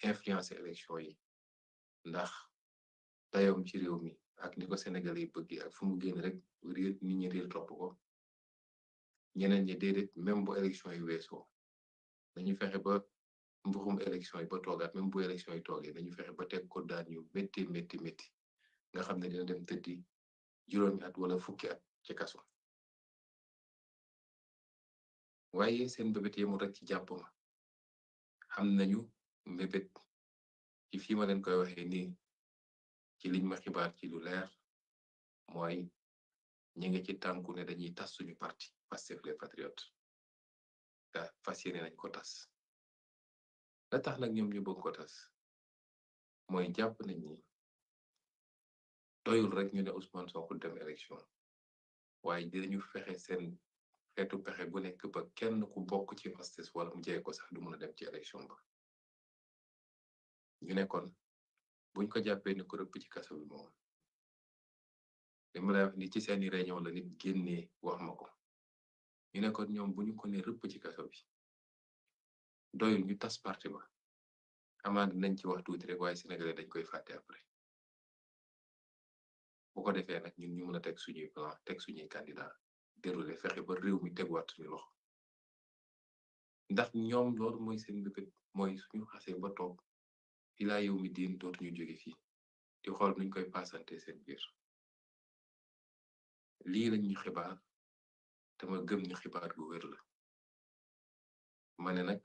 influencer élection yi ndax dayoom ci réew mi ak ni ko Sénégalais yi bëgg ak fu mu génn rek réer nit ñi réer topp ko ñeneen ñi déedéet même bu élection yi weesoo dañu fexe ba mbuxum élection yi ba toogaat même bu élection yi toogee dañu fexe ba teg ko daan yu métti nga xam ne dina dem tëddi juróomi at wala fukki at ci kaso waaye seen mbébét yemul rek ci jàpp ma xam nañu mbébét ci fii ma leen koy waxee nii ci liñ ma xibaar ci lu leer mooy ñi ngi ci tànku ne dañuy tas suñu parti Pastef les patriotes te fas yéene nañ ko tas la tax nag ñoom ñu bëgg ko tas mooy jàpp nañ ni doyul rek ñu ne Ousmane Sonko dem élection waaye dinañu fexe seen xeetu pexe bu nekk ba kenn ku bokk ci Pastef wala mu jege ko sax du mën a dem ci élection ba ñu ne kon buñ ko jàppee ni ko rëpp ci kaso bi moom li ma lay wax ni ci seeni réunion la nit génnee wax ma ko ñu ne kon ñoom bu ñu ko ne rëpp ci kaso bi doyul ñu tas parti ba amaan dinañ ci wax tuuti rek waaye Sénégalais dañ koy fàtte après bu ko defee nag ñun ñu mën a teg suñuy plan teg suñuy candidat déroulé fexe ba réew mi teguwaat suñu loxo ndax ñoom loolu mooy seen mbébét mooy suñu xasee ba toog ilaa yow mi diin dootuñu jóge fii di xool nuñ koy paasante seen biir lii lañ ñu xibaar te ma gëm ni xibaar gu wér la ma ne nag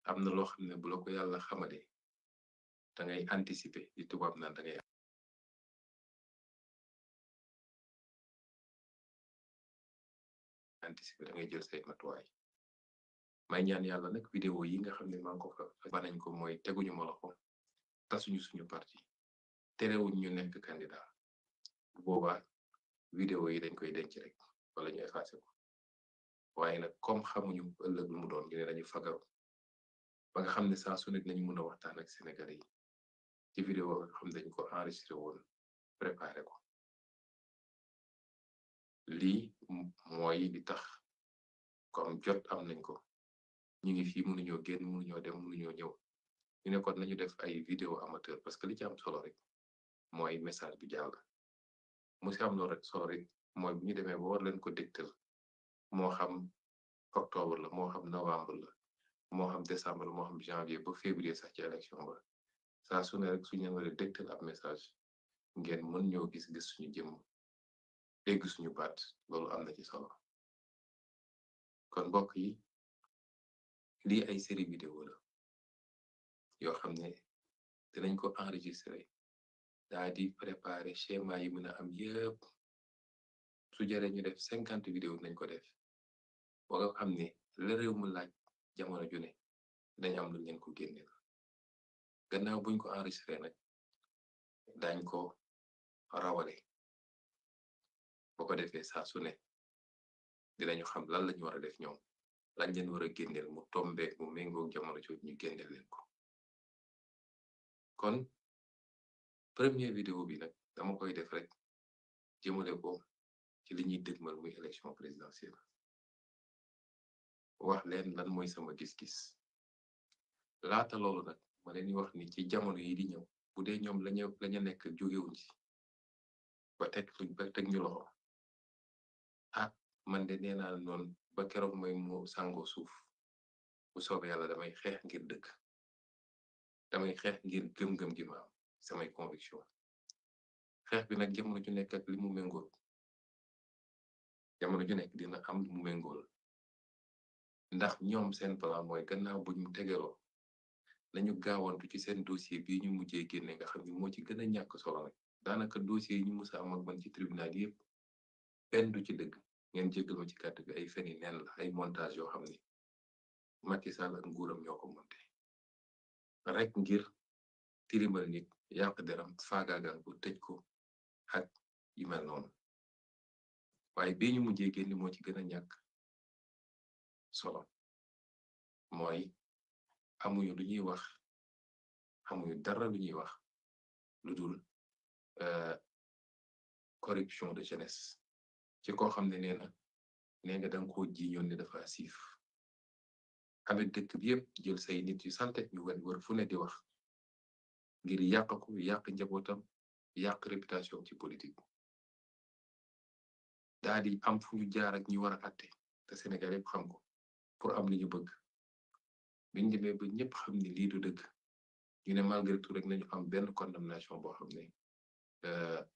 am na loo xam ne bu la ko yàlla xamale da ngay anticiper di tubaab naan da ngay anticiper da ngay jël say matuwaay may ñaan yàlla nag vidéo yi nga xam ne maa ngi ko fa banañ ko mooy teguñu ma loxo tasuñu suñu parti terewuñ ñu nekk candidat bu boobaa vidéo yi dañ koy denc rek wala ñu effacé ko waaye nag comme xamuñu ëllëg lu mu doon ñu ne dañu fagaru ba nga xam ne saa su nekk nañu mën a waxtaan ak Sénégalais yi ci vidéo nga xam ne dañ ko enregistré woon préparé ko lii mooy li tax comme jot am nañ ko ñu ngi fii mënuñoo génn mënuñoo dem mënuñoo ñëw ñu ne kon nañu def ay vidéo amateur parce que li ci am solo rek mooy message bi jàll mu si am loolu rek solo rek mooy bu ñu demee ba war leen ko dégtal moo xam octobre la moo xam novembre la moo xam décembre la moo xam janvier ba février sax ci élection ba saa su ne rek suñu leen war a dégtal ab message ngeen mën ñoo gis suñu jëmm dégg suñu baat loolu am na ci solo kon mbokk yi lii ay série vidéo la yoo xam ne dinañ ko enregistré daa di préparer schéma yi mën a am yépp su jaree ñu def 50 vidéo nañ ko def ba nga xam ne la réew mu laaj jamono ju ne dañ am lu leen ko génneel gannaaw buñ ko enregistré nag dañ ko rawale boo ko defee saa su ne dinañu xam lan lañu war a def ñoom lañ leen war a génneel mu tombeek mu méngoog jamono jooju ñu génneel leen ko kon premier vidéo bi nag dama koy def rek jëmale ko ci li ñuy dëgmal muy élection présidentielle wax leen lan mooy sama gis-gis laata loolu nag ma leen di wax ni ci jamono yi di ñëw bu dee ñoom lañu nekk jógewuñ ci ba teg ñu loxo ah man de nee naa noonu ba keroog mooy mu sàngoo suuf bu soobee yàlla damay xeex ngir dëkk damay xeex ngir gëm-gëm gi ma am samay conviction xeex bi nag jamono ju nekk ak li mu méngool jamono ju nekk dina am mu méngool ndax ñoom seen plan mooy gannaaw bu ñu tegeloo nañu gaawantu ci seen dossier bii ñu mujjee génne nga xam ni moo ci gën a ñàkk solo nag daanaka dossier yi ñu musa am ak man ci tribunal yépp benn du ci dëgg ngeen jéggal ma ci kàddu bi ay feni neen la ay montage yoo xam ni Macky Sall ak nguuram ñoo ko monté rek ngir tirimal nit yàq deram faagaagal ko tëj ko ak yu mel noonu waaye bii ñu mujjee génne moo ci gën a ñàkk solo mooy amuñu lu ñuy wax amuñu dara lu ñuy wax lu dul corruption de jeunesse ci koo xam ne nee nga danga koo jiiñoon ne dafa siif avec dëkk bi yëpp jël say nit yu salte ñu wër fu ne di wax ngir yàq ko yàq njabootam yàq réputation ci politique daa di am fu ñu jaar ak ñi war a àtte te Sénégal yëpp xam ko pour am li ñu bëgg biñ demee ba ñëpp xam ni lii du dëgg ñu ne malgré tout rek nañu am benn condamnation boo xam ne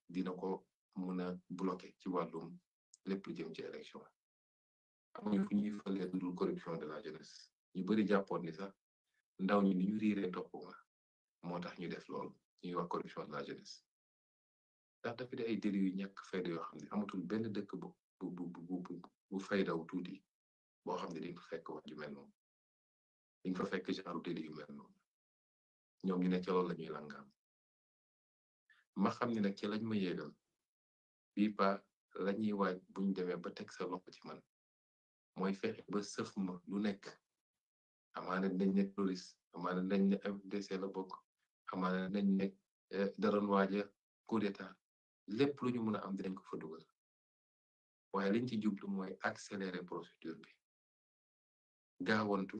dina ko mën a bloqué ci wàllum lépp lu jëm ci élection amuñu fu ñuy falee dudul corruption de la jeunesse ñu bari jàppoon ni sax ndaw ñi ni ñu riiree topp nga moo tax ñu def loolu ñuy wax corruption de la jeunesse ndax dafa di ay délits yu ñàkk fayda yoo xam ne amatul benn dëkk bu faydaw tuuti boo xam ne dañ fa fekk wax ju mel noonu dañ fa fekk genre délit yu mel noonu ñoom ñu ne ca loolu la ñuy langaam ma xam ne nag ci lañ ma yéegal bii pa la ñuy waaj buñ demee ba teg sa loxo ci man mooy fexe ba sëf ma lu nekk amaana dañ ne terroriste amaana dañ ne FDC la bokk amaana dañ ne daroon waaja coup d'état lépp lu ñu mën a am dinañ ko fa dugal waaye liñ ci jublu mooy accélérer procédure bi gaawantu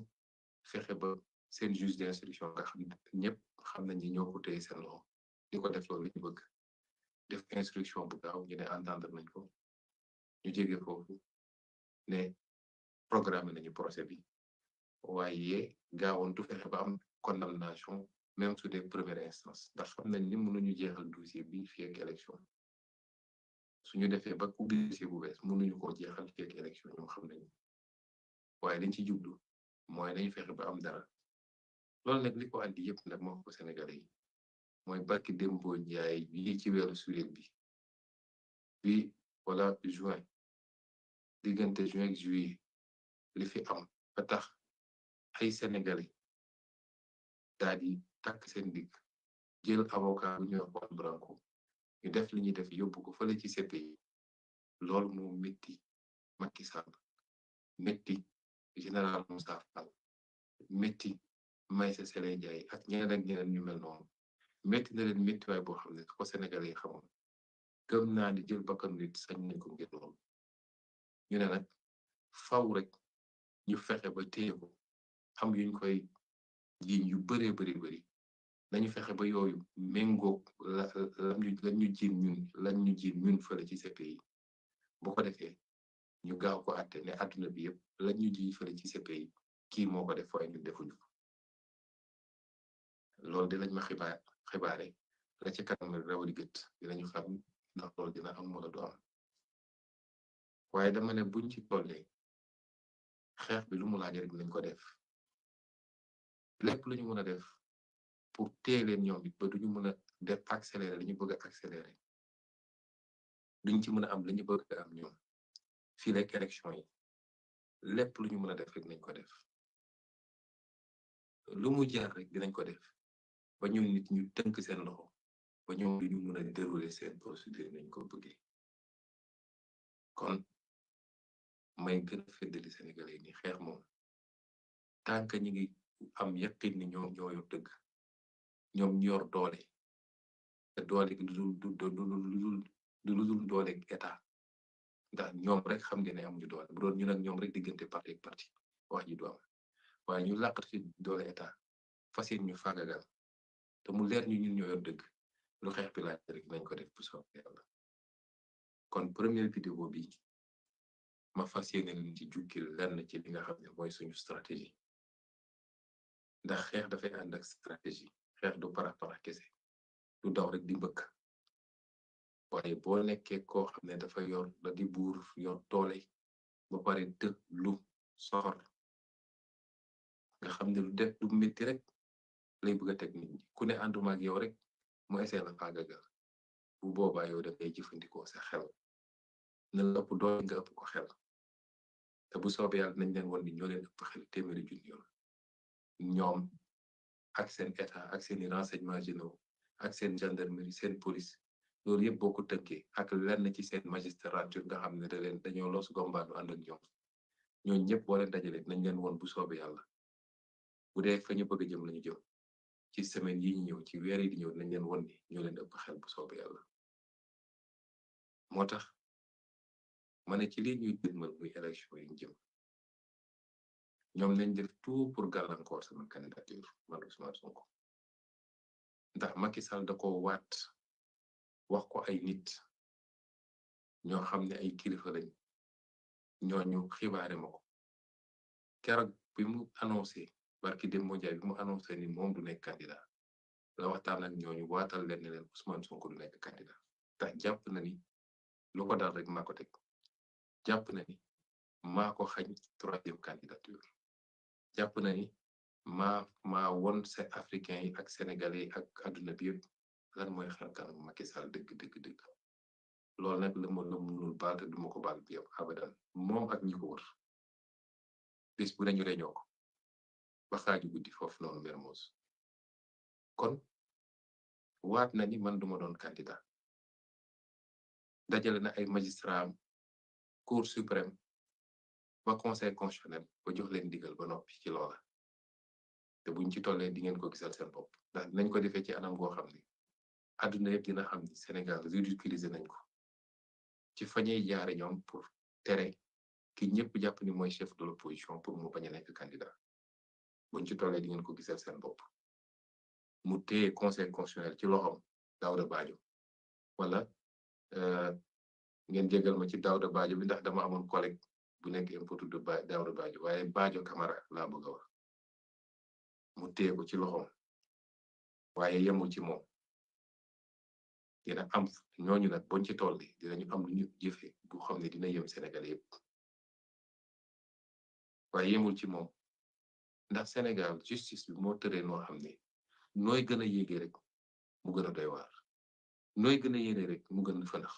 fexe ba seen juge d'instruction nga xam ñëpp xam nañ ni ñoo ko téye seen loxo di ko def loolu li ñu bëgg def instruction bu gaaw ñu ne entendre nañ ko ñu jege foofu ne programme nañu procès bi waaye gaawantu fexe ba am condamnation même su dee première instance ndax xam nañ ni mënuñu jeexal dossier bi fii ak élection suñu defee ba ubbi dossier bu bees mënuñu koo jeexal fii ak élection ñoom xam nañu waaye liñ ci jublu mooy nañu fexe ba am dara loolu nag li ko andi yëpp nag moo ko Sénégalais yi mooy barki démboo njaay bii ci weeru sulet bi wala juin diggante juin ak juillet li fi am ba tax ay Sénégalais daal di takk seen digg jël avocat bu ñuy wax Juan Branco ñu def li ñuy def yóbbu ko fële ci CPI loolu moo métti Macky Sall métti général Moussa Fall métti Maïssa Sélé Ndiaye ak ñeneen ñu mel noonu métti na leen métti waay boo xam ne ko Sénégalais yi xamoon gëm naa ni jël bakkan nit sañ nañ ko ngir loolu ñu ne nag faw rek ñu fexe ba téye ko am yuñ koy jiiñ yu bari nañu fexe ba yooyu méngoog lañ ñu jiiñ ñun fële ci CPI bu ko defee ñu gaaw ko àtte ne àdduna bi yëpp lañ ñu jiiñ fële ci CPI kii moo ko def waaye ñun defuñu ko loolu dinañ ma xibaare la ci kanam rawali gët dinañu xam ndax loolu dina am wala du am waaye dama ne buñ ci tollee xeex bi lu mu laaj rek nañ ko def lépp lu ñu mën a def pour téye leen ñoom it ba duñu mën a def accélérer li ñu bëgg a accélérer duñ ci mën a am li ñu bëgg a am ñoom fii rek élection yi lépp lu ñu mën a def rek nañ ko def lu mu jaar rek dinañ ko def ba ñoom nit ñu tënk seen loxo ba ñoom duñu mën a dérouler seen procédure nañ ko bëggee kon may gën a feddali Sénégalais ni xeex moom tant que ñi ngi am yaqin ni ñoo yor dëgg ñoom ñu yor doole te doole gi du dul doole état ndax ñoom rek xam ngeen ne amuñu doole bu doon ñu nag ñoom rek diggante parti ak parti wax ji du am waaye ñu làqat ci doole état fas yéene ñu faagagal te mu leer ñu ñun ñoo yor dëgg lu xeex bi laaj rek nañ ko def bu soobee Yàlla kon première vidéo bi ma fas yéene leen ci jukkil lenn ci li nga xam ne mooy suñu stratégie ndax xeex dafay ànd ak stratégie xeex du parax kese du daw rek di mbëkk waaye boo nekkee koo xam ne dafa yor la di buur yor doole ba pare dëkk lu soxor nga xam ne lu def du métti rek lay bëgg a teg nit ñi ku ne ànduma ak yow rek mu essayé la faagagal bu boobaa yow dafay jëfandikoo sa xel na la ëpp doole nga ëpp ko xel te bu soobee Yàlla nañ leen won ni ñoo leen ëpp xel téeméeri junni yoon ñoom ak seen état ak seeni renseignements généraux ak seen gendarmerie seen police loolu yëpp boo ko tënkee ak lenn ci seen magistrature nga xam ne dañoo los gombaanu ànd ak ñooñu ñëpp boo leen dajalee nañ leen woon bu soobee Yàlla bu dee fa ñu bëgg a jëm lañu jëm ci semaine yi ñu ñëw ci weer yi di ñëw nañ leen won ni ñoo leen ëpp xel bu soobee Yàlla moo tax ma ne ci lii ñuy dëgmal muy élection yi ñu jëm ñoom nañ def tout pour gàllankoor sama candidature man Ousmane Sonko ndax Macky Sall da ko waat wax ko ay nit ñoo xam ne ay kilifa lañ ñooñu xibaare ma ko keroog bi mu annoncé barki Demba Ndiaye bi mu annoncé ni moom du nekk candidat la waxtaan ak ñooñu waatal leen ne leen Ousmane Sonko du nekk candidat ndax jàpp na ni lu ko dal rek maa ko teg jàpp na ni maa ko xañ troisième candidature jàpp na ni maa won se africain yi ak sénégalais yi ak àdduna bi yëpp lan mooy xar kanam Macky Sall dëgg loolu nag la mënul baal te duma ko baal bi yow abadan moom ak ñi ko wër bis bu nañu reñoo ko ba xaaju guddi foofu noonu Mermoz kon waat na ni man duma doon candidat dajale na ay magistrat cour suprême ba conseil constitutionnel ba jox leen digal ba noppi ci loola te buñ ci tollee di ngeen ko gisal seen bopp ndax dinañ ko defee ci anam goo xam ne àdduna yëpp dina xam ni Sénégal ridiculiser nañ ko ci fañey jaare ñoom pour tere ki ñëpp jàpp ni mooy chef de l'opposition pour mu bañ a nekk candidat buñ ci tollee di ngeen ko gisal seen bopp mu téye conseil constitutionnel ci loxom Daouda Badio wala ngeen jégal ma ci Daouda Badio bi ndax dama amoon collègue bu nekk impôt de Daouda Badio waaye Badio Camara laa bëgg a wax mu téye ko ci loxom waaye yemul ci moom dina am ñooñu nag buñ ci tolli dinañu am lu ñu jëfe bu xam ne dina yem Sénégal yëpp waaye yemul ci moom ndax Sénégal justice bi moo tëree noo xam ne nooy gën a yéegee rek mu gën a doy waar nooy gën a yéene rek mu gën a fënax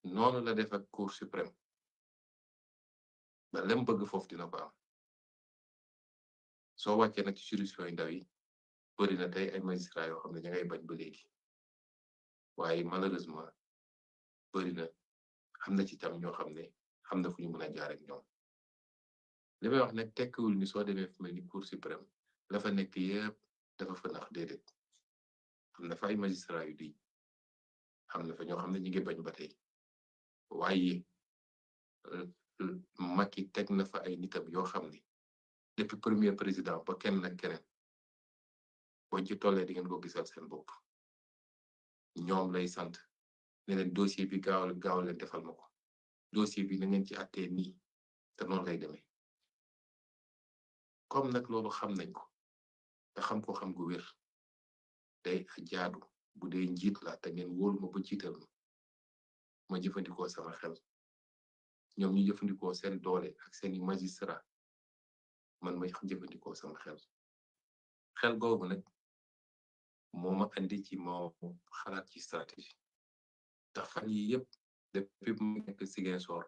noonu la def ak cour suprême ba lem bëgg foofu dina ko am soo wàccee nag ci juridiction yu ndaw yi bëri na tey ay magistrat yoo xam ne ña ngay bañ ba léegi waaye malheureusement bëri na xam na ci tam ñoo xam ne xam na fu ñu mën a jaar ak ñoom li may wax nag tekkiwul ni soo demee fu mel ni cour suprême la fa nekk yëpp dafa fa nax déedéet xam na fa ay magistrat yu di xam na fa ñoo xam ne ñu ngi bañ ba tey waaye Macky teg na fa ay nitam yoo xam ne depuis premier président ba kenn nag keneen boo ci tollee di ngeen ko gisal seen bopp ñoom lay sant ne leen dossier bi gaaw leen defal ma ko dossier bi na ngeen ci àttee nii te noonu lay demee comme nag loolu xam nañ ko te xam ko xam gu wér day jaadu bu dee njiit la te ngeen wóolu ma ba jiital ma jëfandikoo sama xel ñoom ñu jëfandikoo seen doole ak seeni magistrat man ma jëfandikoo sama xel googu nag moo ma andi ci moo xalaat ci stratégie ndax fan yi yëpp depuis mu nekk Ziguinchor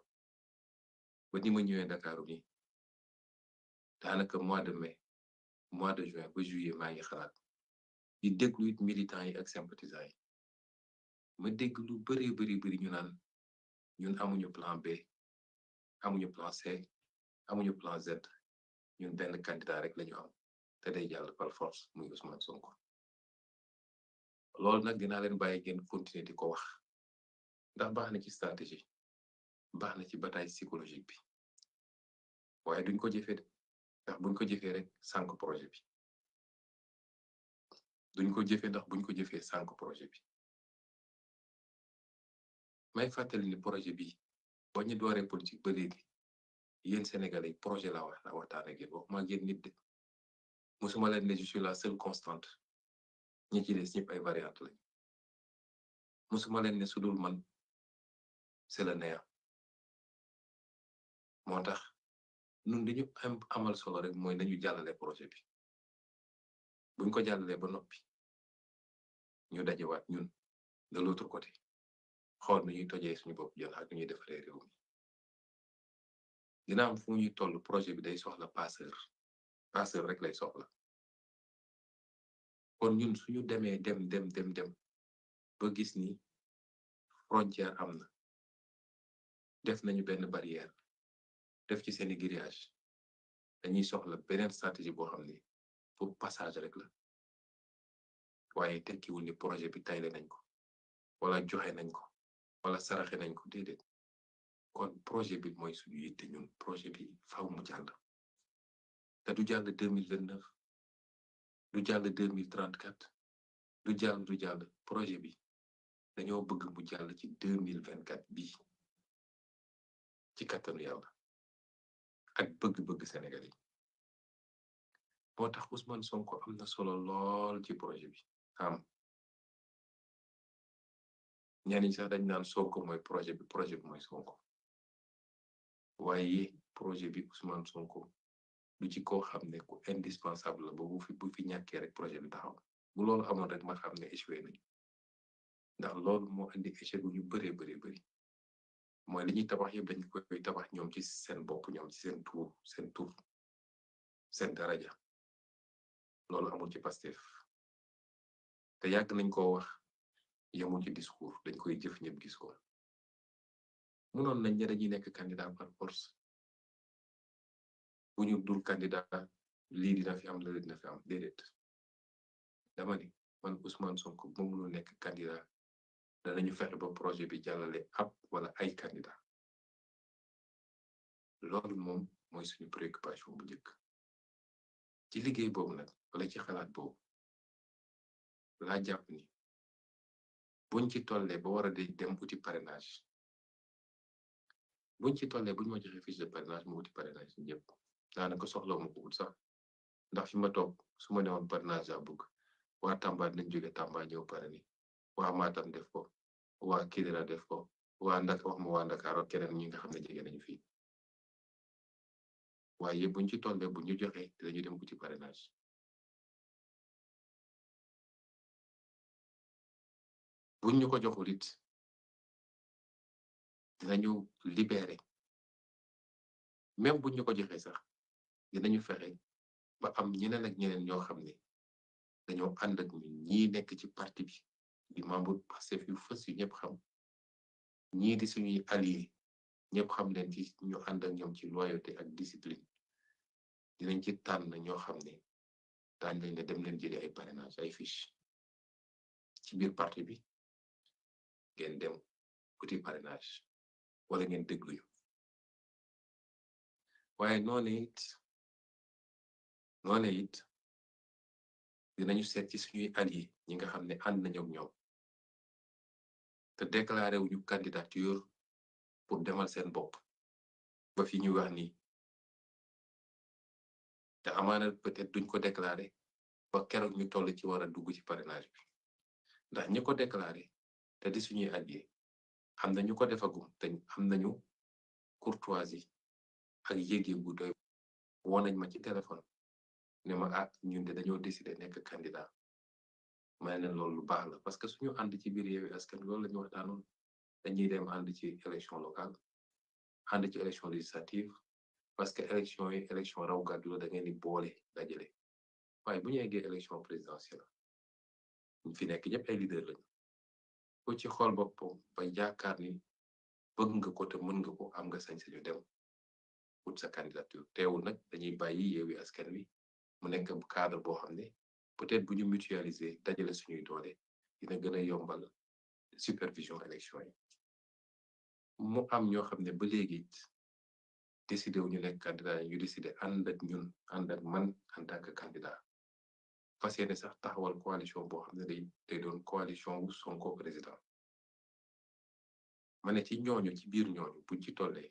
ba ni ma ñëwee Dakar ni daanaka mois de mai mois de juin ba juillet maa ngi xalaat di déglu it militants yi ak sympathisants yi ma dégg lu bari ñu naan ñun amuñu plan B amuñu plan C amuñu plan Z ñun benn candidat rek lañu am te day jàll par force muy Ousmane Sonko loolu nag dinaa leen bàyyi ngeen continuer di ko wax ndax baax na ci stratégie baax na ci bataille psychologique bi waaye duñ ko jëfee ndax buñ ko jëfee rek sànq projet bi duñ ko jëfee ndax buñ ko jëfee sànq projet bi may fàttali ni projet bi boo ñu dooree politique ba léegi yéen Sénégalais yi projet la waxtaan ak yéen waxuma ak yéen nit de musuma leen ne je suis la seule constante ñi ci des ñëpp ay variante lañ musuma leen ne sudul man c'est le néant moo tax ñun dañu amal solo rek mooy nañu jàllale projet bi buñ ko jàllalee ba noppi ñu dajewaat ñun de l'autre côté xool nu ñuy tojee suñu bopp jël ak nu ñuy defaree réew mi dina am fu ñuy toll projet bi day soxla passeur rek lay soxla kon ñun suñu demee dem ba gis ni frontière am na def nañu benn barrière def ci seeni grillage dañuy soxla beneen stratégie boo xam ne pour passage rek la waaye tekkiwul ni projet bi tayle nañ ko wala joxe nañ ko wala saraxe nañ ko déedéet kon projet bi mooy suñu yitte ñun projet bi faaw mu jàll te du jàll 2029 du jàll 2034 du jàll projet bi dañoo bëgg mu jàll ci 2024 bi ci kattanu yàlla ak bëgg-bëgg Sénégal yi moo tax Ousmane Sonko am na solo lool ci projet bi ñenn ñi sax dañ naan Sonko mooy projet bi mooy Sonko waaye projet bi Ousmane Sonko du ci koo xam ne ku indispensable la ba bu fi ñàkkee rek projet bi taxaw bu loolu amoon rek ma xam ne échoué nañu ndax loolu moo indi échec bu ñu bëree bëri mooy li ñuy tabax yëpp dañ koy tabax ñoom ci seen bopp ñoom ci seen tur seen daraja loolu amul ci Pastef te yàgg nañ koo wax yemul ci discours dañ koy jëf ñëpp gis ko mënoon nañ ne dañuy nekk candidat par force bu ñu dul candidat lii dina fi am la dina fi am déedéet dama ni man Ousmane Sonko bu mënul nekk candidat danañu fexe ba projet bi jàllale ab wala ay candidat loolu moom mooy suñu préoccupation bu njëkk ci liggéey boobu nag wala ci xalaat boobu laa jàpp ni buñ ci tollee ba war a dem uti parrainage buñ ci tollee buñ ma joxe fiche de parrainage mu uti parrainage ñëpp daanaka soxla ma ko wut sax ndax fi ma toog su ma newoon parrainage laa bëgg waa Tamba dinañ jóge Tamba ñëw parrainé waa Matam def ko waa Kidira def ko waa Ndakaar ak keneen ñi nga xam ne jege nañu fii waaye buñ ci tollee bu ñu joxe dinañu dem uti parrainage buñ ñu ko joxul it dinañu libéré même buñ ñu ko joxee sax dinañu fexe ba am ñeneen ak ñeneen ñoo xam ne dañoo ànd ak ñun ñii nekk ci parti bi di membre Pastef yu fës yu ñëpp xam ñii di suñuy allié ñëpp xam leen ci ñu ànd ak ñoom ci loyauté ak discipline dinañ ci tànn ñoo xam ne daañ leen ne dem leen jëli ay parrainage ay fiche ci biir parti bi ngeen dem uti parrainage wala ngeen dégluñu waaye noone it dinañu seet ci suñuy allié ñi nga xam ne ànd nañu ak ñoom te déclaré wuñu candidature pour demal seen bopp ba fi ñu wax ni te amaana peut-être duñ ko déclaré ba keroog ñu toll ci war a dugg ci parrainage bi ndax ñi ko déclaré te di suñuy allié am na ñu ko defagum te am nañu courtoisie ak yéeg bu doy woo nañ ma ci téléphone ne ma ñun de dañoo décider nekk candidat may ne loolu lu baax la parce que suñu ànd ci biir Yewwi Askan loolu la ñu waxtaanoon dañuy dem ànd ci élection locale ànd ci élection législative parce que élection raw gàddu la da ngeen di boole dajale waaye bu ñu eggee élection présidentielle ñu fi nekk ñëpp ay leader lañu ko ci xool boppam ba yaakaar ni bëgg nga ko te mën nga ko am nga sañ-sañu dem wut sa candidature teewul nag dañuy bàyyi Yewwi Askan Wi mu nekk cadre boo xam ne peut-être bu ñu mutualiser dajale suñuy doole dina gën a yombal supervision élection yi mu am ñoo xam ne ba léegi décidé wu ñu nekk candidat yi ñu décidé ànd ak ñun ànd ak man en tant que candidat fas yéene sax taxawal coalition boo xam ne day doon coalition wu Sonko président ma ne ci ñooñu ci biir ñooñu buñ ci tollee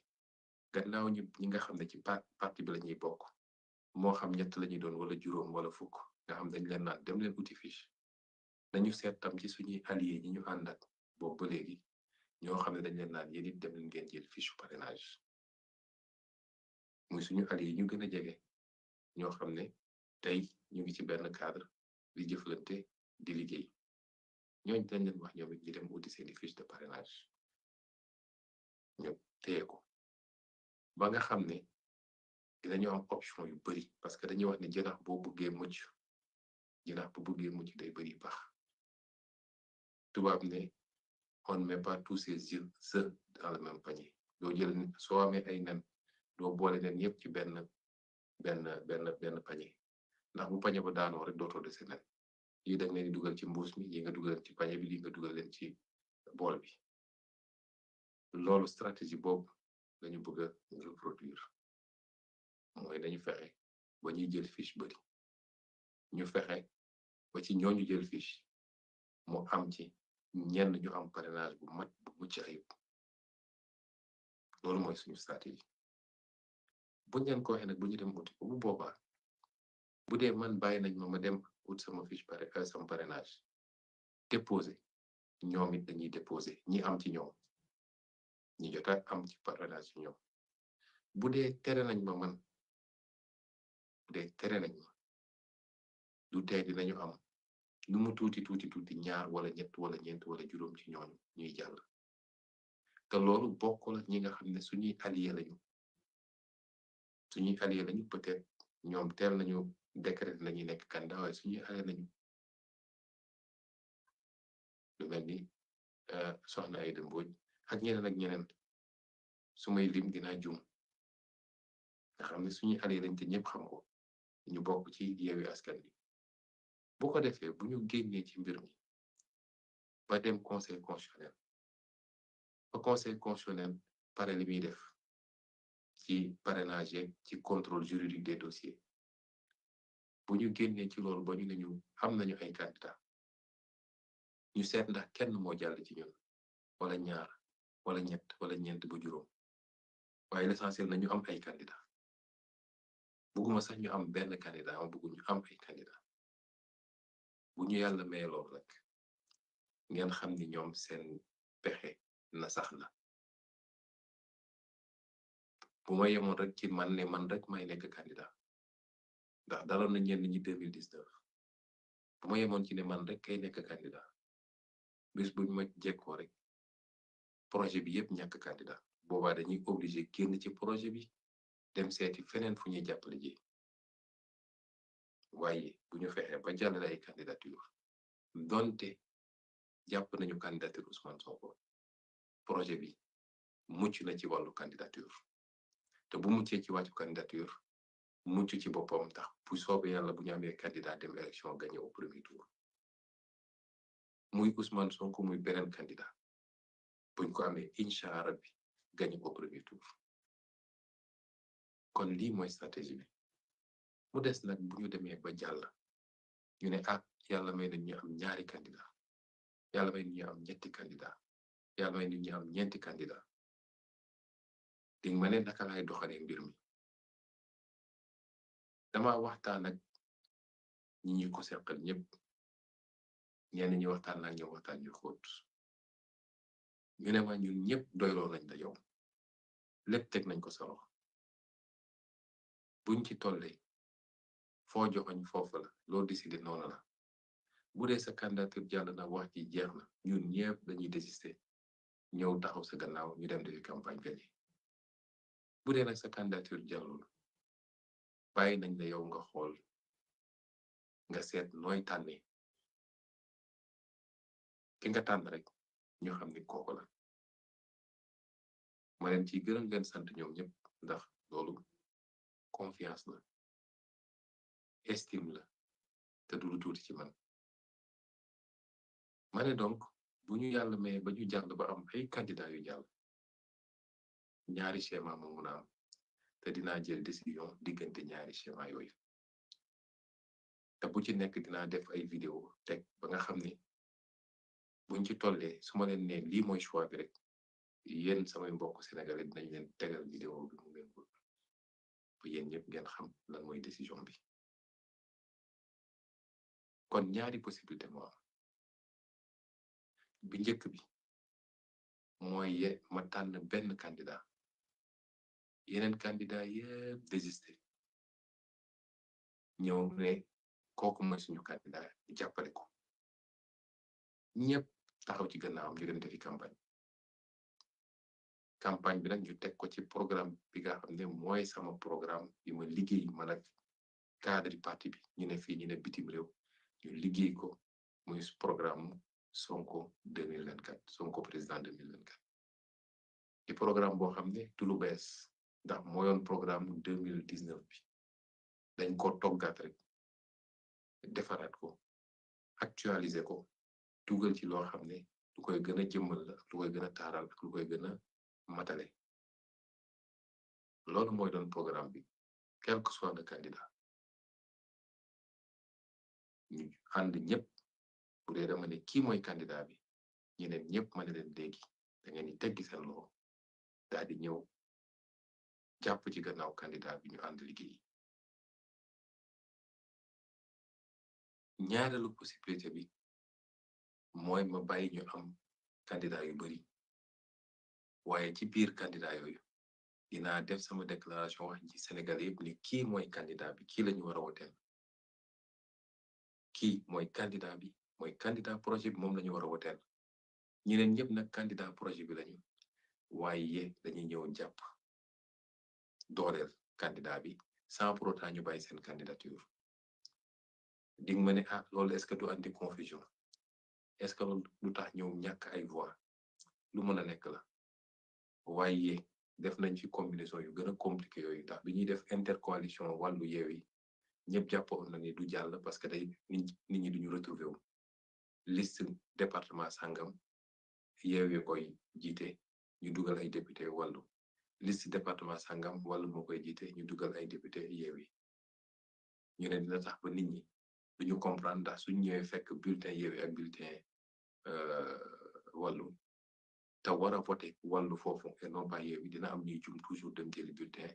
gannaaw ñi nga xam ne ci parti bi la ñuy bokk moo xam ñett la ñuy doon wala juróom wala fukk nga xam dañ leen naan dem leen uti fiche nañu seet tam ci suñuy allié ñi ñu ànd ak boobu ba léegi ñoo xam ne dañ leen naan yéen it dem leen ngeen jël fiche parrainage muy suñu allié ñu gën a jege ñoo xam ne tey ñu ngi ci benn cadre di jëflante di liggéey ñooñ dañ leen wax ñoom it ñu dem uti seeni fiche de parrainage ñu téye ko ba nga xam ne dinañu am option yu bari parce que dañuy wax ne jënax boo bëggee mucc jënax bu bëggee mucc day bari baax tubaab ne on ne met pas tous ses œufs dans le même panier doo jël soo amee ay nen doo boole nen yépp ci benn panier ndax bu panier ba daanoo rek dootoo dese nen yi da nga leen di dugal ci mbuus mi yi nga dugal leen ci panier bi li nga dugal leen ci bool bi loolu stratégie boobu lañu bëgg a reproduire mooy dañu fexe ba ñuy jël fiche bari ñu fexe ba ci ñooñu jël fiche mu am ci ñenn ñu am parrainage bu mat bu mucc ayib loolu mooy suñu stratégie buñ leen ko waxee nag bu ñu dem uti ko bu boobaa bu dee man bàyyi nañ ma dem ut sama fiche sama parrainage déposé ñoom it dañuy déposé ñi am ci ñoom ñi jota am ci parrainage ci ñoom bu dee tere nañ ma man bu dee tere nañ ma du tey dinañu am lu mu tuuti ñaar wala ñett wala ñeent wala juróom ci ñooñu ñuy jàll te loolu bokkul ak ñi nga xam ne suñuy allié lañu peut-être ñoom teel nañu décret lañuy nekk candidat waaye suñuy allié lañu lu mel ni soxna Aïda Mbodj ak ñeneen su may lim dinaa juum nga xam ne suñuy allié lañ te ñëpp xam ko ñu bokk ci Yewwi Askan Wi bu ko defee bu ñu génnee ci mbir mi ba dem conseil constitutionnel ba conseil constitutionnel pare li muy def ci parrainage ci contrôle juridique des dossiers bu ñu génnee ci loolu ba ñu ne ñu am nañu ay candidat ñu seet ndax kenn moo jàll ci ñun wala ñaar wala ñett wala ñeent ba juróom waaye l'essentiel na ñu am ay candidat bëgguma sax ñu am benn candidat ma bëggu ñu am ay candidat bu ñu yàlla may lool rek ngeen xam ni ñoom seen pexe na sax na bu ma yemoon rek ci man ne man rek may nekk candidat ndax daloon na ñenn ñi 2019 bu ma yemoon ci ne man rek kay nekk candidat bis buñ ma jekkoo rek projet bi yëpp ñàkk candidat boobaa dañuy obligé génn ci projet bi dem seeti feneen fu ñuy jàppale ji waaye bu ñu fexee ba jàllale ay candidature donte jàpp nañu candidature Ousmane Sonko projet bi mucc na ci wàllu candidature te bu muccee ci wàllu candidature mucc ci boppam tax bu soobee yàlla bu ñu amee candidat dem élection gagné au premier tour muy Ousmane Sonko muy beneen candidat buñ ko amee incha allah bi gagné au premier tour kon lii mooy stratégie bi mu des nag bu ñu demee ba jàll ñu ne yàlla may nañ ñu am ñaari candidat yàlla may nañ ñu am ñetti candidat yàlla may nañ ñu am ñeenti candidat dinga ma ne naka laay doxalee mbir mi dama waxtaan ak ñi ñu ko seqal ñëpp ñenn ñi waxtaan ak ñoom waxtaan ñu xóot ñu ne ma ñun ñëpp doyloo nañ la yow lépp teg nañ ko sa loxo buñ ci tollee foo joxoñ foofu la loo décidé noonu la bu dee sa candidature jàll na wax ji jeex na ñun ñëpp dañuy désister ñëw taxaw sa gannaaw ñu dem defi campagne gagné bu dee nag sa candidature jàllul bàyyi nañ la yow nga xool nga seet nooy tànnee ki nga tànn rek ñu xam ni kooku la ma leen ciy gërëm leen sant ñoom ñëpp ndax loolu confiance la estime la te du lu tuuti ci man ma ne donc bu ñu yàlla may ba ñu jàll ba am ay candidat yu jàll ñaari schéma moo mun a am te dinaa jël décision diggante ñaari schéma yooyu te bu ci nekk dinaa def ay vidéo teg ba nga xam ni buñ ci tollee su ma leen ne lii mooy choix bi rek yéen samay mbokk sénégalais dinañ leen tegal vidéo bi mu ngeen ko bu yéen ñëpp ngeen xam lan mooy décision bi kon ñaari possibilité moo am bi njëkk bi mooy ma tànn benn candidat yeneen candidat yëpp désisté ñëw ne kooku mooy suñu candidat jàppale ko ñëpp taxaw ci gannaawam ñu dem defi campagne bi nag ñu teg ko ci programme bi nga xam ne mooy sama programme bi ma liggéey man ak cadre parti bi ñu ne fii ñu ne bitim réew ñu liggéey ko muy programme sonko 2024 sonko président 2024 di programme boo xam ne du lu bees ndax mooyoon programme 2019 bi dañ ko toggaat rek defaraat ko actualiser ko dugal ci loo xam ne lu koy gën a jëmmal la lu koy gën a taaral lu koy gën a matale loolu mooy doon programme bi quel que soit le candidat ñu ànd ñëpp bu dee dama ne kii mooy candidat bi ñeneen ñëpp ma ne leen léegi da ngeen di teggi seen loxo daal di ñëw jàpp ci gannaaw candidat bi ñu ànd liggéey. ñaareelu possibilité bi mooy ma bàyyi ñu am candidat yu bari waaye ci biir candidat yooyu dinaa def sama déclaration wax ci Sénégal yëpp ni kii mooy candidat bi kii lañu war a woteel kii mooy candidat bi mooy candidat projet bi moom lañu war a woteel ñeneen ñëpp nag candidat projet bi lañu waaye dañuy ñëw jàpp dooleel candidat bi sans pour autant ñu bàyyi seen candidature di nga ma ne ah loolu est-ce que du andi confusion est-ce que loolu du tax ñëw ñàkk ay voix lu mën a nekk la waaye def nañ fi combinaison yu gën a compliqué yooyu ndax bi ñuy def intercoalition wàllu Yewwi ñëpp jàppoon na ni du jàll parce que day nit ñi duñu retrouver wu liste département sangam Yewwi koy jiite ñu dugal ay député wàllu liste département sangam wàllu moo koy jiite ñu dugal ay député Yewwi ñu ne dina tax ba nit ñi duñu comprendre ndax suñ ñëwee fekk bulletin Yewwi ak bulletin wàllu te war a voté wàllu foofu et non pas Yewwi dina am ñuy jum toujours dem jëli bulletin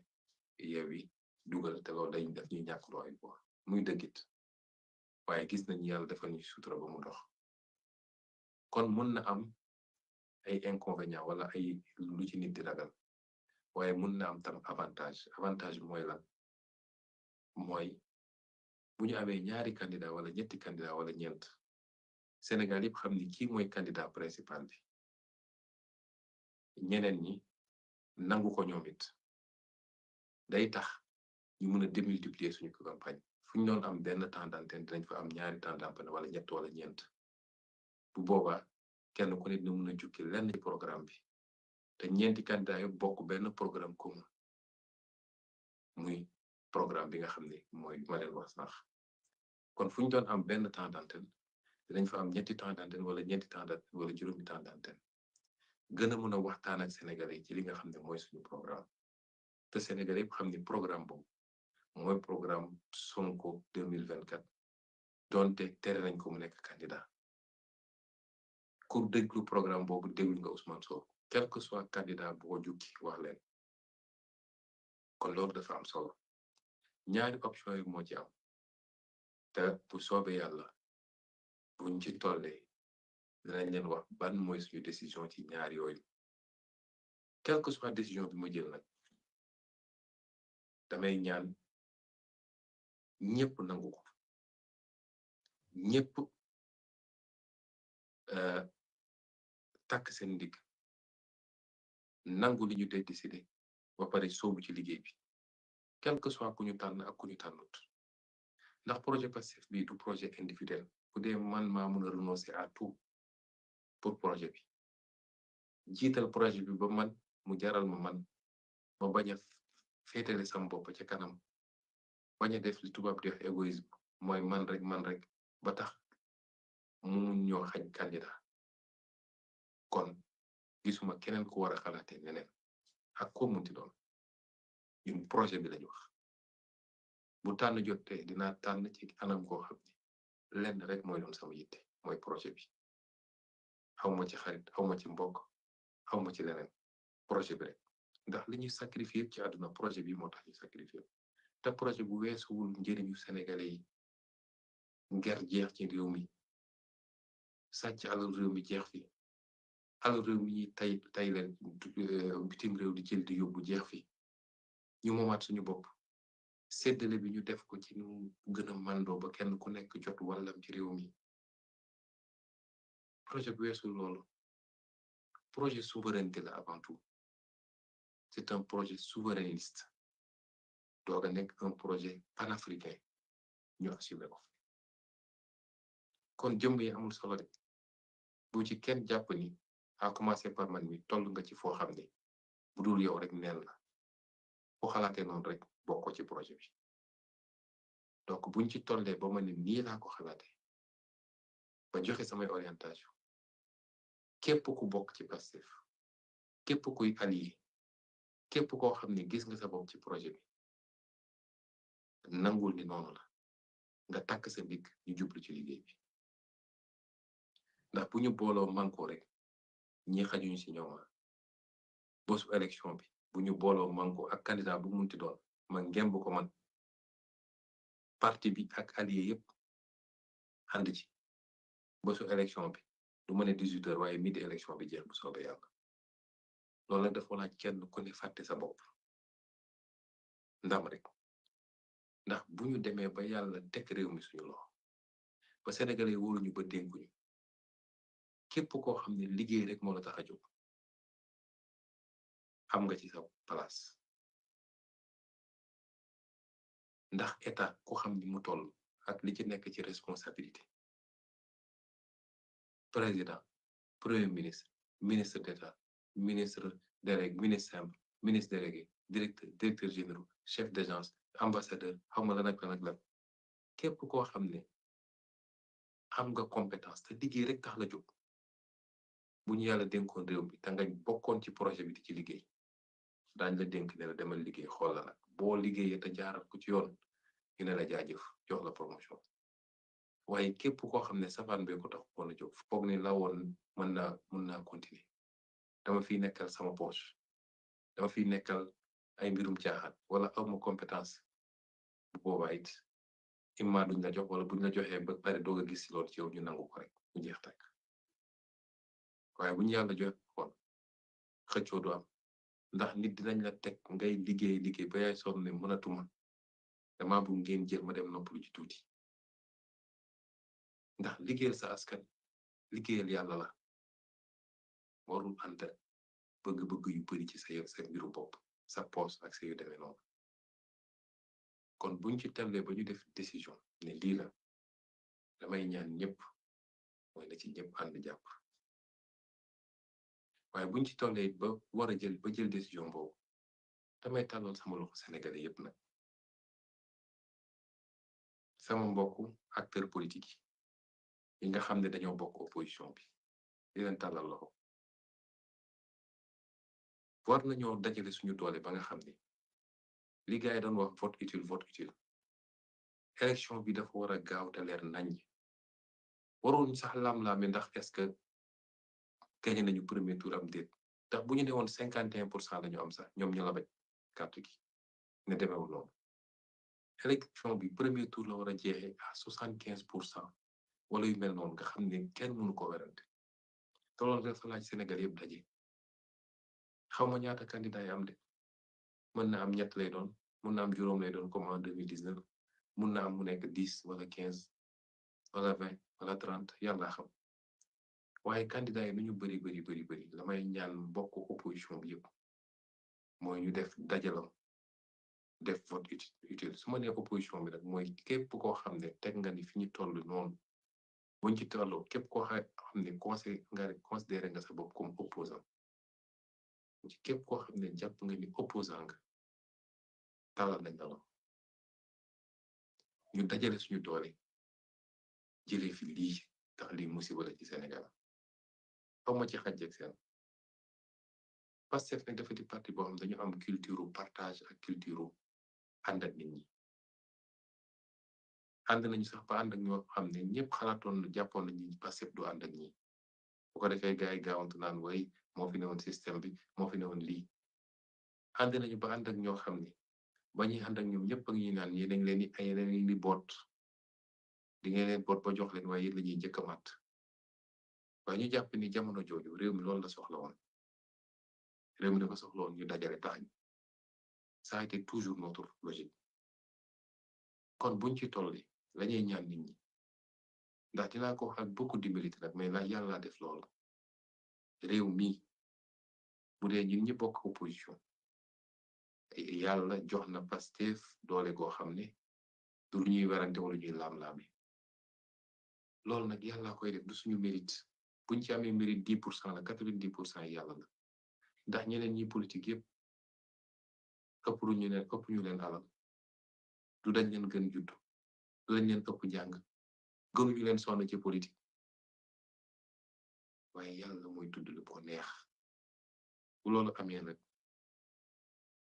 Yewwi dugal te loolu dañ def ñuy ñàkk loo ay voix muy dëggit waaye gis nañu yàlla defal ñu sutura ba mu dox kon mën na am ay inconvénients wala ay lu ci nit di ragal waaye mën na am tam avantage bi mooy lan mooy bu ñu amee ñaari candidat wala ñetti candidat wala ñeent Sénégal yëpp xam ni kii mooy candidat principal bi ñeneen ñi nangu ko ñoom it day tax ñu mën a démultiplier suñu campagne fu ñu doon am benn temps d'antenne dinañ fa am ñaari temps d'antenne wala ñett wala ñeent bu boobaa kenn ku ne dina mën a jukki lenn ci programme bi te ñeenti candidat yëpp bokk benn programme commun muy programme bi nga xam ne mooy ma leen wax sax kon fu ñu doon am benn temps d'antenne dinañ fa am ñetti temps d'antenne wala ñeenti temps d'antenne wala juróomi temps d'antenne gën a mën a waxtaan ak Sénégalais yi ci li nga xam ne mooy suñu programme te Sénégalais yëpp xam ni programme boobu mooy programme Sonko 2024 donte tere nañ ko mu nekk candidat ku déglu programme boobu déglu nga Ousmane Sonko quel que soit candidat boo jukki wax leen kon loolu dafa am solo ñaari option yi moo ci am te bu soobee yàlla buñ ci tollee dinañ leen wax ban mooy suñu décision ci ñaar yooyu quel que soit décision bi ma jël nag damay ñaan ñëpp nangu ko ñëpp takk seen ndigg nangu li ñu dee décidé ba pare soobu ci liggéey bi quel que soit ku ñu tànn ak ku ñu tànnut ndax projet Pastef bi du projet individuel bu dee man maa mën a renoncer à tout pour projet bi jiital projet bi ba man mu jaral ma bañ a féetale sam bopp ca kanam bañ a def li tubaab di wax égoïsme mooy man rek ba tax mu ñoo xañ candidat kon gisuma keneen ku war a xalaatee neneen ak ko munti doon ñun projet bi lañu wax bu tànn jotee dinaa tànn ci anam koo xam ne lenn rek mooy doon sama yitte mooy projet bi xawma ci xarit xawma ci mbokk xawma ci leneen projet bi rek ndax li ñuy sacrifier ci àdduna projet bi moo tax ñu sacrifier te projet bu weesuwul njëriñu sénégalais yi nger jeex ci réew mi sàcc alal réew mi jeex fi alal réew mi ñuy tay leen bitim réew di jël di yóbbu jeex fi ñu moomaat suñu bopp séddale bi ñu def ko ci nu gën a mandoo ba kenn ku nekk jot wàllam ci réew mi projet bu weesul loolu projet souveraineté la avant tout c'est un projet souverainiste doog a nekk un projet panafricain ñu assumé ko kon jëmb yi amul solo de bu ci kenn jàpp ni à commencer par man mi toll nga ci foo xam ne bu dul yow rek neen la foo xalaatee noonu rek bokkoo ci projet bi donc buñ ci tollee ba ma ne nii laa ko xalaatee ba joxe samay orientation képp ku bokk ci Pastef képp kuy allié képp koo xam ne gis nga sa bopp ci projet bi nangul ni noonu la nga takk sa ndigg ñu jublu ci liggéey bi ndax bu ñu booloo manko rek ñi xajuñu ci ñoom bosu élection bi bu ñu booloo manko ak candidat bu munti doon ma ngemb ko man parti bi ak allié yépp ànd ci bosu élection bi du ma ne 18h waaye midi élection bi jeex bu soobee yàlla loolu nag dafa laaj kenn ku ne fàtte sa bopp ndam rek ndax bu ñu demee ba yàlla teg réew mi suñu loxo ba sénégalais wóoluñu ba dénkuñu képp koo xam ne liggéey rek moo la tax a jóg am nga ci sa place ndax état ku xam ni mu toll ak li ci nekk ci responsabilité président premier ministre ministre d'état ministre délégué ministre simple ministre délégué directeur général chef d'agence ambassadeur xawma lan ak lan ak lan képp koo xam ne am nga compétence te liggéey rek tax la jóg bu ñu yàlla dénkoon réew mi te nga bokkoon ci projet bi di ci liggéey daañ la dénk ne la demal liggéey xool la nag boo liggéeyee te jaaral ko ci yoon ñu ne la jaajëf jox la promotion waaye képp koo xam ne safaan bee ko taxoon a jóg foog ne la woon mën naa continuer dama fiy nekkal sama poche dama fiy nekkal ay mbirum caaxaan wala awma compétence bu boobaa it imma duñ la jox wala buñ la joxee ba pare doog a gis ci loolu ci yow ñu nangu ko rek mu jeex takk waaye bu ñu yàlla joxe xool xëccoo du am ndax nit dinañ la teg ngay liggéey ba yaay sonn ne mënatuma dama bu ngeen jël ma dem noppalu ci tuuti ndax liggéeyal sa askan liggéeyal yàlla la warul ànd bëgg-bëgg yu bari ci sa mbiru bopp sa poos ak sa yu demee noonu kon buñ ci tellee ba ñu def décision ne lii la damay ñaan ñëpp mooy na ci ñëpp ànd jàpp waaye buñ ci tollee ba war a jël décision boobu damay tàllal sama loxo sénégalais yépp nag sama mbokku acteur politique yi nga xam ne dañoo bokk opposition bi di leen tàllal loxo war nañoo dajale suñu doole ba nga xam ne li gars yi doon wax vote utile élection bi dafa war a gaaw te leer nañ waroon sax lam-laame ndax est-ce que gagné nañu premier tour am déet ndax bu ñu ne woon 51% lañu am sax ñoom ñu la bañ carte gi ne demeewul noonu élection bi premier tour la war a jeexee à 75% wala yu mel noonu nga xam ne kenn mënu ko werante te loolu dafa laaj Sénégal yëpp daje xawma ñaata candidat yi am de mën na am ñett lay doon mën na am juróom lay doon comme en 2019 mën na am mu nekk 10 wala 15 wala 20 wala 30 yàlla xam waaye candidat yi nu ñu bari la may ñaan mbokk opposition bi yëpp mooy ñu def dajaloo def vote utile su ma nee opposition bi nag mooy képp koo xam ne teg nga ni fi ñu toll noonu buñ ci tolloo képp koo xam ne considéré nga sa bopp comme opposant ci képp koo xam ne jàpp nga ni opposant nga talal nañ la ñu dajale suñu doole jëlee fi lii tax lii musiba la ci Sénégal xawma ci xaj ak seen Pastef nag dafa di parti boo xam dañu am culture partage ak culture ànd ak nit ñi ànd nañu sax ba ànd ak ñoo xam ne ñëpp xalaatoon jàppoon nañu Pastef du ànd ak ñi bu ko defee gars yi gaawantu naan way moo fi newoon système bi moo fi newoon lii ànd nañu ba ànd ak ñoo xam ne ba ñuy ànd ak ñoom ñëpp ak ñuy naan yéen leen di boot di ngeen leen boot ba jox leen waaye yéen la ñuy njëkk a mat waaye ñu jàpp ni jamono jooju réew mi loolu la soxla woon réew mi dafa soxla woon ñu dajale tax ça a été toujours notre logique kon buñ ci tolli lañuy ñaan nit ñi ndax dinaa ko wax ak beaucoup d'humilité nag mais la yàlla def loolu réew mi bu dee ñun ñi bokk opposition yàlla jox na Pastef doole goo xam ne du lu ñuy werante wala ñuy laam-laame loolu nag yàlla koy def du suñu mérite buñ ci amee mérite 10% la 90% yàlla la ndax ñeneen ñi politique yépp ëpp ñu leen alal du dañ leen gën judd du dañ leen ëpp jàng gënuñu leen sonn ci politique waaye yàlla mooy tudd lu ko neex bu loolu amee nag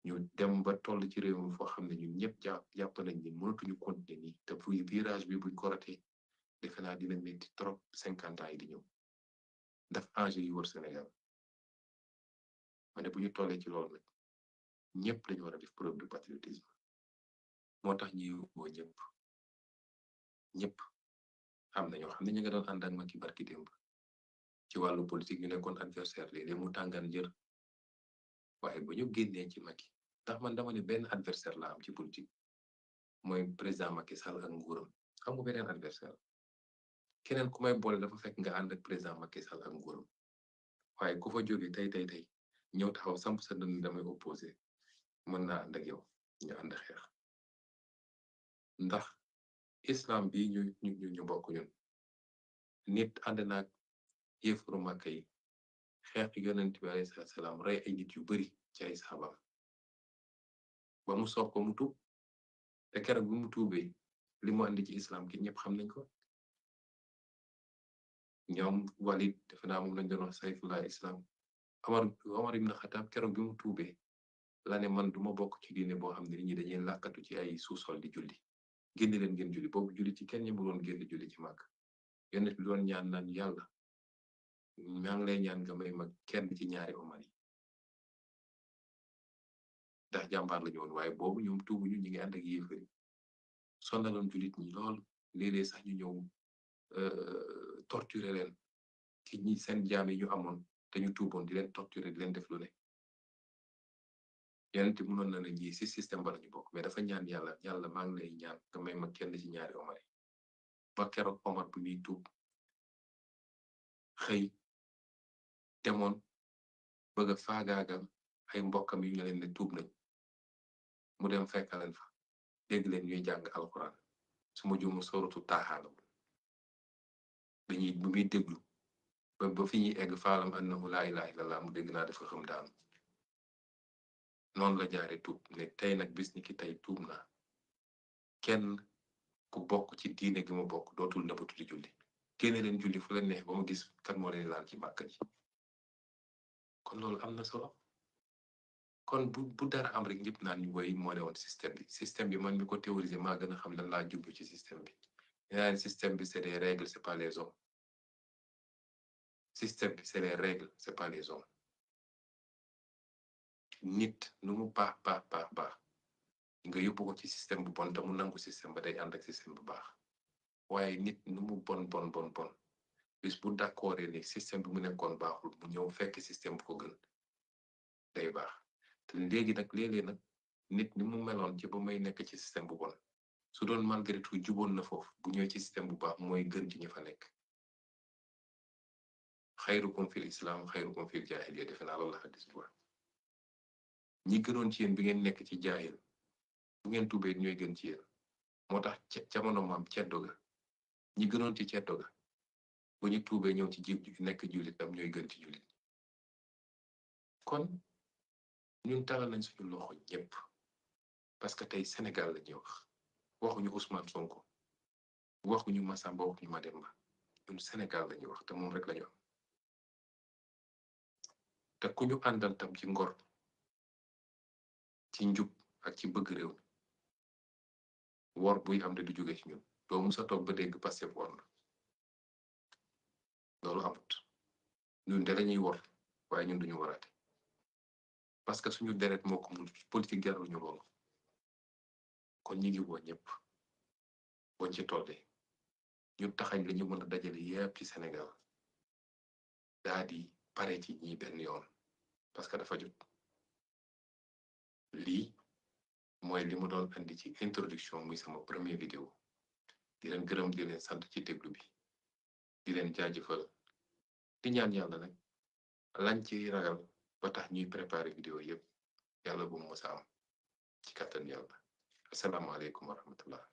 ñu dem ba toll ci réew mi foo xam ne ñun ñëpp jàpp nañ ni mënatuñu continuer nii te fu virage bi buñ ko ratee defe naa dina metti trop 50 ans yi di ñëw ndax enjeu yi wër Sénégal ma ne bu ñu tollee ci loolu nag ñëpp dañu war a def preuve de patriotisme moo tax ñuy woo ñëpp am na ñoo xam ne ñu nga doon ànd ak Macky barki démb ci wàllu politique ñu nekkoon adversaire léeg-léeg mu tàngaan jër waaye ba ñu génnee ci Macky ndax man dama ne benn adversaire la am ci politique mooy président Macky Sall ak nguuram xam nga beneen adversaire keneen ku may boole dafa fekk nga ànd ak président Macky Sall ak nguuram waaye ku fa jóge tey ñëw taxaw samp sa dënn damay opposé mën naa ànd ak yow ñu ànd xeex ndax islam bi ñu bokk ñun nit ànd naag yéefaru Màkka yi xeex yonent bi alayhi salaam rey ay nit yu bari ci ay saxabaam ba mu soob ko mu tuub te keroog bi mu tuubee li mu andi ci islam ki ñëpp xam nañ ko ñoom Walid defe naa moom lañ doon wax sayfullah islam Omar ibn Khattab keroog bi mu tuubee la ne man duma bokk ci diine boo xam ne nit ñi dañuy làkkatu ci ay sous-sol di julli génn leen ngeen julli boobu julli ci kenn ñi mu doon génn julli ci màgg yonent bi doon ñaan naan yàlla maa ngi lay ñaan nga may mag kenn ci ñaari Omar yi ndax jàmbaar lañu woon waaye boobu ñoom tuubuñu ñu ngi ànd ak yéefari sonaloon jullit ñi lool léeg-léeg sax ñu ñëw torturer leen ci ñi seen jaam yi ñu amoon te ñu tuuboon di leen torturer di leen def lu ne yonent bi mënoon na ne ñii ci système ba lañu bokk mais dafa ñaan yàlla maa ngi lay ñaan nga may mag kenn ci ñaari Omar yi ba keroog Omar bu ñuy tuub xëy demoon bëgg a faagaagal ay mbokkam yu ñu leen ne tuub nañ mu dem fekkaleen fa dégg leen ñuy jàng alxuraan su ma juumu soratu taaxaala bu muy déglu ba fi ñuy egg faalam annahu laa ilaaha illallah mu dégg naa dafa xam daanu noonu la jaare tuub ne tey nag bis ni ki tey tuub naa kenn ku bokk ci diine gi ma bokk dootul nëbbatu di julli génne leen julli fu leen neex ba ma gis kan moo leen laal ci màkka ji kon loolu am na solo kon bu dara am rek ñëpp naan ñu woy moo ne woon système bi man mi ko théoriser maa gën a xam lan laa jublu ci système bi yeneen système bi c'est des règles c'est pas les hommes système bi c'est les règles c'est pas les hommes nit nu mu baax nga yóbbu ko ci système bu bon te mu nangu système ba day ànd ak système bu baax waaye nit nu mu bon bis bu d'accord ni système bi mu nekkoon baaxul mu ñëw fekk système bu ko gën day baax te léeg-léeg nag nit ni mu meloon ci ba may nekk ci système bu bon su doon malgré tout juboon na foofu bu ñëwee ci système bu baax mooy gën ci ñi fa nekk xayrukum fil islam xayrukum fil jaahiliya defe naa loolu la xadis bi wax ñi gënoon ci yéen bi ngeen nekk ci jaahil bu ngeen tuubee ñooy gën ci yéen moo tax jamono maam ceddo ga ñi gënoon ci ceddo ga bu ñu tuubee ñëw ci nekk jullit am ñooy gën ci jullit kon ñun talal nañ suñu loxo ñëpp parce que tey Sénégal la ñuy wax waxuñu Ousmane Sonko waxuñu Massamba waxuñu Mademba ñun Sénégal la ñuy wax te moom rek lañu am te ku ñu àndal tam ci ngor ci njub ak ci bëgg réew wor buy am de du jóge ci ñun doo musa toog ba dégg Pastef wor na loolu amut ñun de lañuy wor waaye ñun duñu waraate parce que suñu deret moo ko mun politique jarul ñu loolu kon ñi ngi woo ñëpp boñ ci tollee ñu taxañ lañu mën a dajale yépp ci Sénégal daa di pare ci ñi benn yoon parce que dafa jot lii mooy li mu doon andi ci introduction muy sama premier vidéo di leen gërëm di leen sant ci déglu bi di leen jaajëfal di ñaan yàlla nag lañ ci ragal ba tax ñuy préparer vidéo yépp yàlla bu mu mës a am ci kàttan yàlla asalaamaaleykum wa rahmatullah